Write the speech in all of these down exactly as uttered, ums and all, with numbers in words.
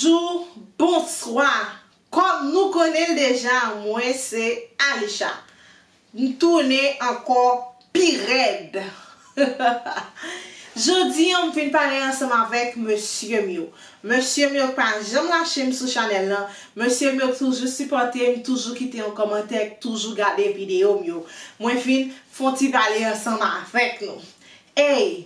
Bonjou, bonswa. Kòm nou konnen l deja, mwen se Alisha. M tounen ankò pi rèd. Jodi a, m vin pale ansanm avèk mesye m yo. Mesye m yo k pa janm lache m sou chanèl lan. Mesye m yo k toujou sipòte m, toujou kite yon kòmantè, toujou gade videyo m yo. Mwen vin fè yon ti pale ansanm avèk nou. Ey,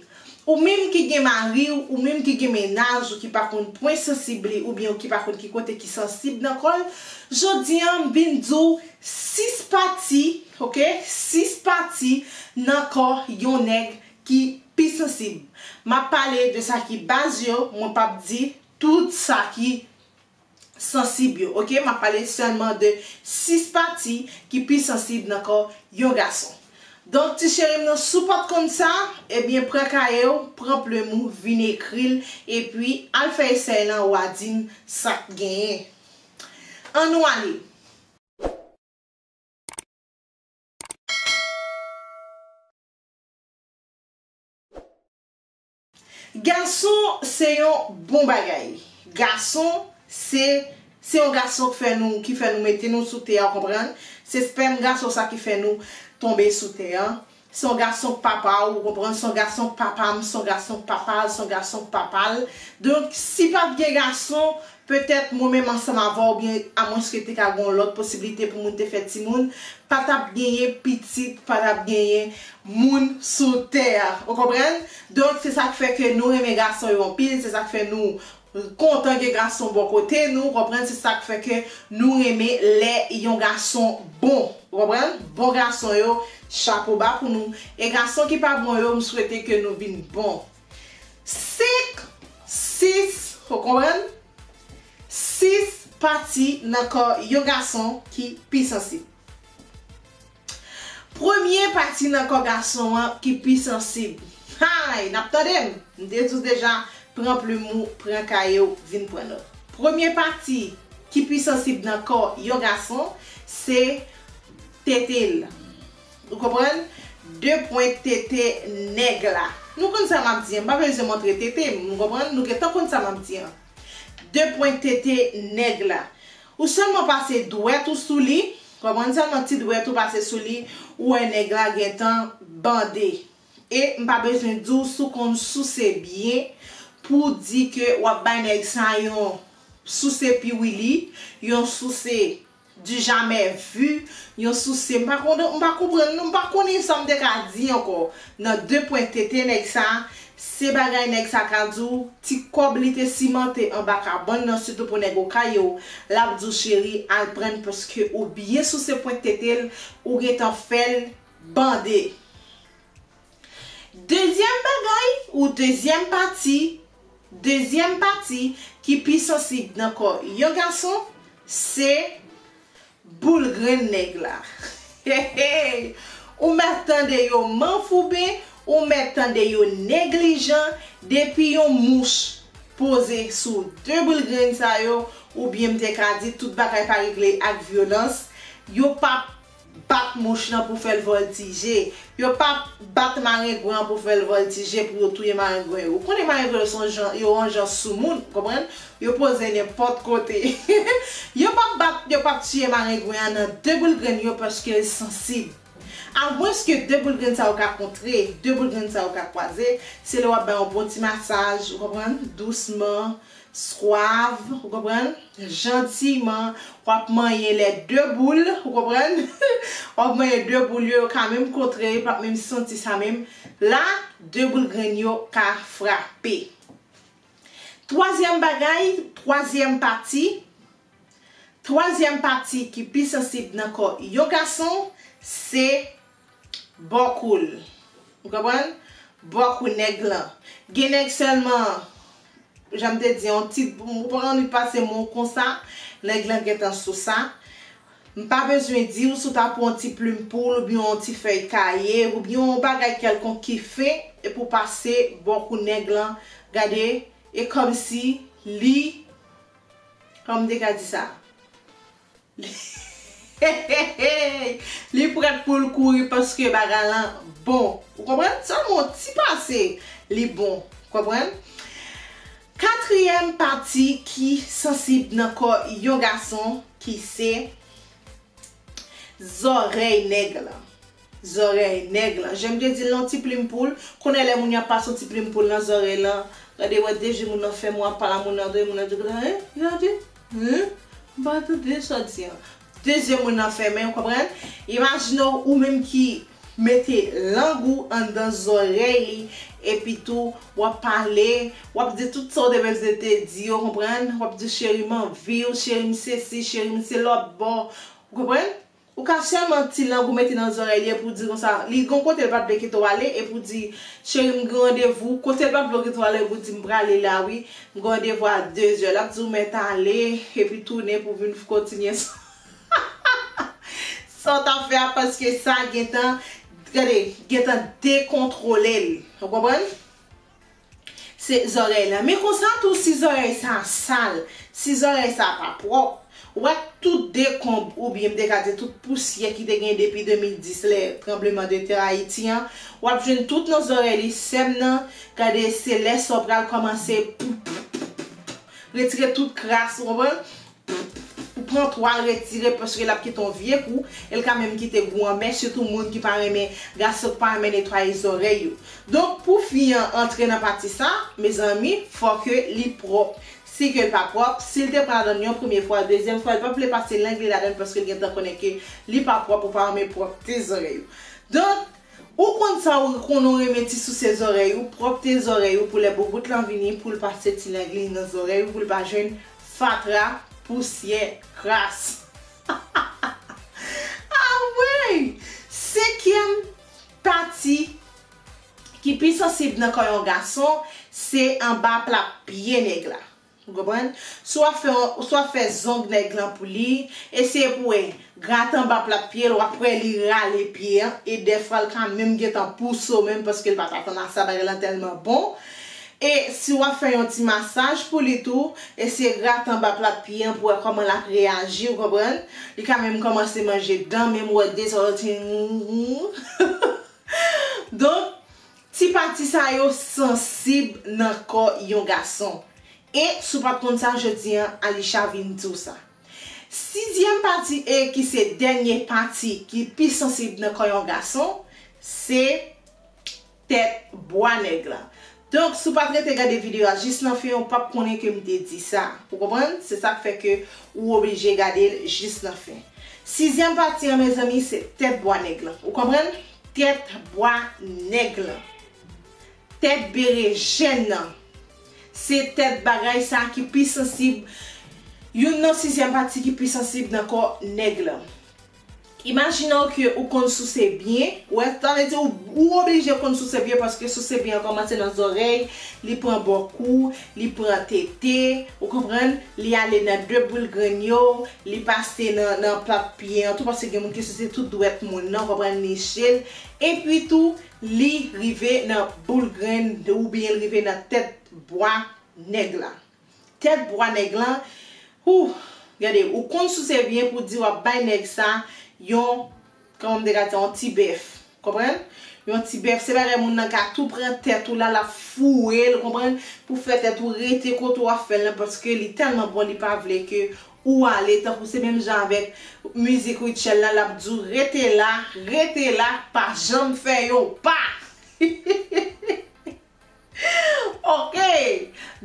ou menm ki gen mari w, ou menm ki gen mennaj ou ki pa konn pwen sansib li oubyen ou ki pa konn ki kote ki sansib nan kò l, jodi a m vin di w sis pati, oke, sis pati nan kò yon nèg ki pi sansib. M ap pale de sa ki baz yo, mwen p ap di tout sa ki sansib yo, oke? M ap pale sèlman de sis pati ki pi sansib nan kò yon gason. Donk, ti cheri m nan, si w pa t konn sa, ebyen, pran kaye w, pran plim ou, vin ekri l, epi al fè esèy lan, w a di m sa k genyen. Ann nou ale. Gason se yon bon bagay. Gason se, se yon gason k fè nou, ki fè nou mete nou sou tè a, w konprann? Se spèm gason sa ki fè nou tonbe sou tè a. Se yon gason k papa w, ou konprann? Se yon gason k papa m, se yon gason k papa l, se yon gason k papa l. Donk, si pa t gen gason, petèt mwen menm ansanm avè w, oubyen amwenske te ka gen yon lòt posiblite pou moun te fè timoun, pa t ap genyen pitit, pa t ap genyen moun sou tè a. Ou konprann? Donk, se sa k fè ke nou renmen gason yo anpil, se sa k fè nou kontan gen gason bò kote nou, ou konprann? Se sa k fè ke nou renmen lè yon gason bon, ou konprann? Bon gason yo, chapo ba pou nou. E gason ki pa bon yo, m swete ke nou vin bon. Senk, sis, ou konprann? Sis pati nan kò yon gason ki pi sansib. Premye pati nan kò gason an ki pi sansib. Hay, n ap tande m? M te di w deja, pran plim ou, pran kaye w, vin pran nòt. Premye pati ki pi sansib nan kò yon gason, se tete l. Ou konprann? De pwent tete nèg la. Nou konn sa m ap di an, m pa bezwen montre tete m, nou konprann? Nou gentan konn sa m ap di an. De pwent tete nèg la. Ou sèlman pase dwèt ou sou li, konprann, sèlman ti dwèt ou pase sou li, ou wè nèg la gentan bande. E m pa bezwen di w si w konn souse byen pou w di ke w ap bay nèg sa yon souse piwili, yon souse du jamais vu, yon souse, m pa konn, m pa konprann, m pa konnen sa m te ka di ankò. Nan de pwen tete nèg sa, se bagay nèg sa ka di w, ti kòb li te simante anba kabann nan, sitou pou nèg Okay yo, l ap di w, cheri, al pran l paske ou byen souse pwen tete l, ou gentan fè l bande. Dezyèm bagay, ou dezyèm pati, dezyèm pati ki pi sansib nan kò yon gason, se boul grenn nèg la. Hey, hey! Ou mèt tande yo manfouben, ou mèt tande yo neglijan, depi yon mouch poze sou de boul grenn sa yo, oubyen m te ka di tout bagay pa regle ak vyolans, yo p ap bat mouch lan pou fè l vòltije. Yo p ap bat marengwen an pou fè l vòltije, pou yo touye marengwen yo. Ou konnen marengwen yo se yon jan, yo yon jan soumoun, ou konprann? Yo poze nenpòt kote. Yo p ap bat, yo p ap tiye marengwen an nan de boul grenn yo paske l sansib. Amwenske de boul grenn sa yo ka kontre, de boul grenn sa yo ka kwaze, se lè w ap bay yon bon ti masaj, ou konprann? Dousman, swav, ou konprann? Jantiman, w ap manyen lè de boul, ou konprann? W ap manyen de boul yo, yo ka menm kontre, yo p ap menm santi sa menm. La, de boul grenn yo ka frape. Twazyèm bagay, twazyèm pati, twazyèm pati ki pi sansib nan kò yon gason, se bò kou l. Ou konprann? Bò kou nèg lan. Gen nèg sèlman, jan m te di, yon ti, ou pa annik pase mo konsa, nèg lan gentan sou sa. M pa bezwen di w si w ta pran yon ti plim poul oubyen yon ti fèy kaye oubyen yon bagay kèlkonk ki fen epi w pase bò kou nèg lan, gade, e kòmsi li, kòman m te ka di sa? Li prèt pou l kouri paske bagay lan bon. Ou konprann? Sèlman yon ti pase, li bon. Ou konprann? Katriyèm pati ki sansib nan kò yon gason ki se zòrèy nèg lan. Zòrèy nèg lan. Jan m te di l nan ti plim poul, konnen lè moun yo ap pase yon ti plim poul nan zòrèy lan, gade wè de je moun nan fèmen, w ap pale a moun nan, de moun nan di konsa, hein? Gade, hein? M pa tande sa w di an. De je moun nan fèmen, w konprann? Imajine w, ou menm ki mete lang ou anndan zòrèy li, epi tou, w ap pale, w ap di tout sa w te bezwen te di yo, konprann? W ap di, cheri, m anvi w, cheri, m sesi, cheri, m se lòt bò. Ou konprann? Ou ka sèlman ti lang ou mete nan zòrèy li epi w di konsa, li gon kote l pa t vle kite w ale, epi w di, cheri, m gen randevou, kote l pa t vle w kite w ale, epi w di, m prale la wi, m gen randevou a de zè, l ap di w mèt ale, epi tounen pou vin kontinye sa w t ap fè a, paske sa gentan, gade, gentan dekontwole l. Ou konprann? Se zòrèy la. Men konsa tou, si zòrèy sa a sal, si zòrèy sa a pa pwòp, w ap tout dekonb, oubyen m te ka di tout pousyè ki te gen depi de mil dis, lè tranbleman de tè Ayiti an, w ap jwenn tout nan zòrèy li, sè m nan, gade, se lè sa w pral kòmanse retire tout kras, ou konprann? Ou pran twal retire paske l ap kite yon vye gou, e l ka menm kite gou anmè, sitou moun ki pa renmen, gason ki pa renmen netwaye zòrèy yo. Donk, pou fi an antre nan pati sa, mezanmi, fò ke li pwòp. Si ke l pa pwòp, si l te pran ladan l yon premye fwa, dezyèm fwa, l p ap vle pase lang li ladan l paske l gentan konnen ke li pa pwòp, ou pa renmen pwòpte zòrèy ou. Donk, ou konn sa, ou konnen w renmen ti souse zòrèy ou, pwòpte zòrèy ou pou lè boubout lan vini, pou l pase ti lang li nan zòrèy ou, pou l pa jwenn fatra, pousyè, kras. Anmwey! Senkyèm pati ki pi sansib nan kò yon gason, se anba plat pye nèg la. Ou konprann? Si w ap fè, si w ap fè zong nèg lan pou li, eseye pou w wè, grate anba plat pye l, w ap wè li rale pye an, e dèfwa l ka menm gentan pouse w menm paske l pa t atann a sa, bagay lan tèlman bon. E si w ap fè yon ti masaj pou li tou, eseye grate anba plat pye an pou w wè kòman l ap reyaji, ou konprann? Li ka menm kòmanse manje dan, menm wè de sa w ti Donk, ti pati sa yo sansib nan kò yon gason. E si w pa t konn sa, jodi an, Alisha vin di w sa. Sizyèm pati, e ki se dènye pati ki pi sansib nan kò yon gason, se tèt bwa nèg lan. Donk, si w pa t rete gade videyo a jis nan fen, ou p ap konnen ke m te di sa. Ou konprann? Se sa k fè ke ou oblije gade l jis nan fen. Sizyèm pati an, mezanmi, se tèt bwa nèg lan. Ou konprann? Tèt bwa nèg lan. Tèt berejèn nan. Se tèt bagay sa ki pi sansib. Youn nan sizyèm pati ki pi sansib nan kò nèg lan. Imajine w ke ou konn souse byen, wè, sa vle di ou, ou oblije konn souse byen paske souse byen an kòmanse nan zòrèy, li pran bò kou, li pran tete, ou konprann? Li ale nan de boul grenn yo, li pase nan, nan plat pye an tou, paske gen moun ki souse tout dwèt moun nan, ou konprann, niche l. Epi tou, li rive nan boul grenn oubyen li rive nan tèt bwa nèg la. Tèt bwa nèg lan, hoo, gade, ou konn souse byen pou di w ap bay nèg sa yon, kòman m te ka di, yon ti bèf. Konprann? Yon ti bèf, se bagay moun nan ka tou pran tèt ou la, l ap foure l, konprann? Pou fè tèt ou rete kote w ap fè l lan, paske li tèlman bon, li pa vle ke ou ale, tankou se menm jan avèk mizik Rutshelle la, l ap di w, rete la, rete la, pa janm fè yon pa. Ok!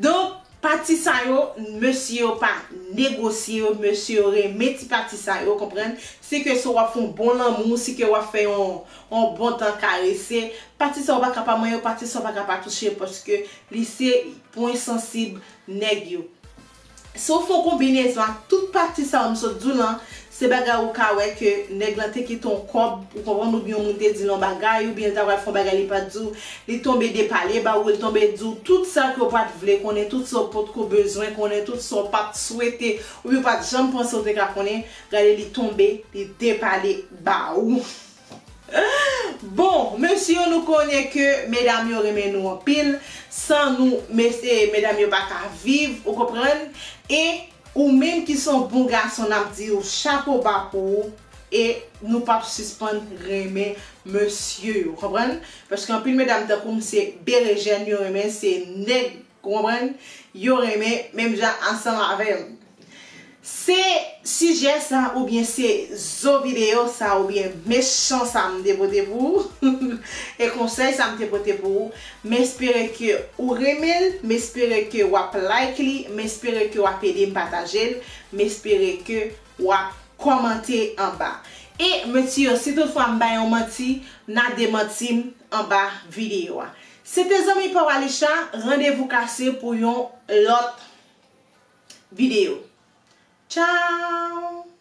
Donk, pati sa yo, mesye yo pa negosye yo, mesye yo renmen ti pati sa yo, konprann? Si ke si w ap fè yon bon lanmou, si ke w ap fè yon, yon bon tan karese, pati sa yo pa ka pa manyen, pati sa yo pa ka pa touche, paske li se pwen sansib nèg yo. Si w fè yon konbinezon ak tout pati sa yo m sot di w lan, se bagay ou ka wè ke nèg lan te kite yon kòb, ou konprann, oubyen yon moun te di l yon bagay, oubyen l ta pral fè yon bagay li pa t di w, li tonbe depale ba ou, li tonbe di w tout sa ke w pa t vle konnen, tout sa w potko bezwen konnen, tout sa w pa t swete, oubyen w pa t janm panse w te ka konnen, gade li tonbe, li depale ba ou. Bon, mesye yo, nou konnen ke medam yo renmen nou anpil. San nou, mesye, medam yo pa ka viv, ou konprann? E ou menm ki se yon bon gason, n ap di w chapo ba pou ou. E nou p ap sispann renmen mesye yo, konprann? Paske anpil medam tankou m se berejèn yo renmen, se nèg Ou konprann? Yo renmen menm jan ansanm avè m. Se sijè sa oubyen se zo videyo sa oubyen mechan sa m te pote pou ou. E konsèy sa m te pote pou ou. M espere ke ou renmen l, m espere ke w ap like li, m espere ke w ap ede m pataje l, m espere ke w ap kòmante anba. E menti yo, si toutfwa m bay yon manti, n a demanti m anba videyo a. Se te zanmi pa w Alisha, randevou kase pou yon lòt videyo. Tchao!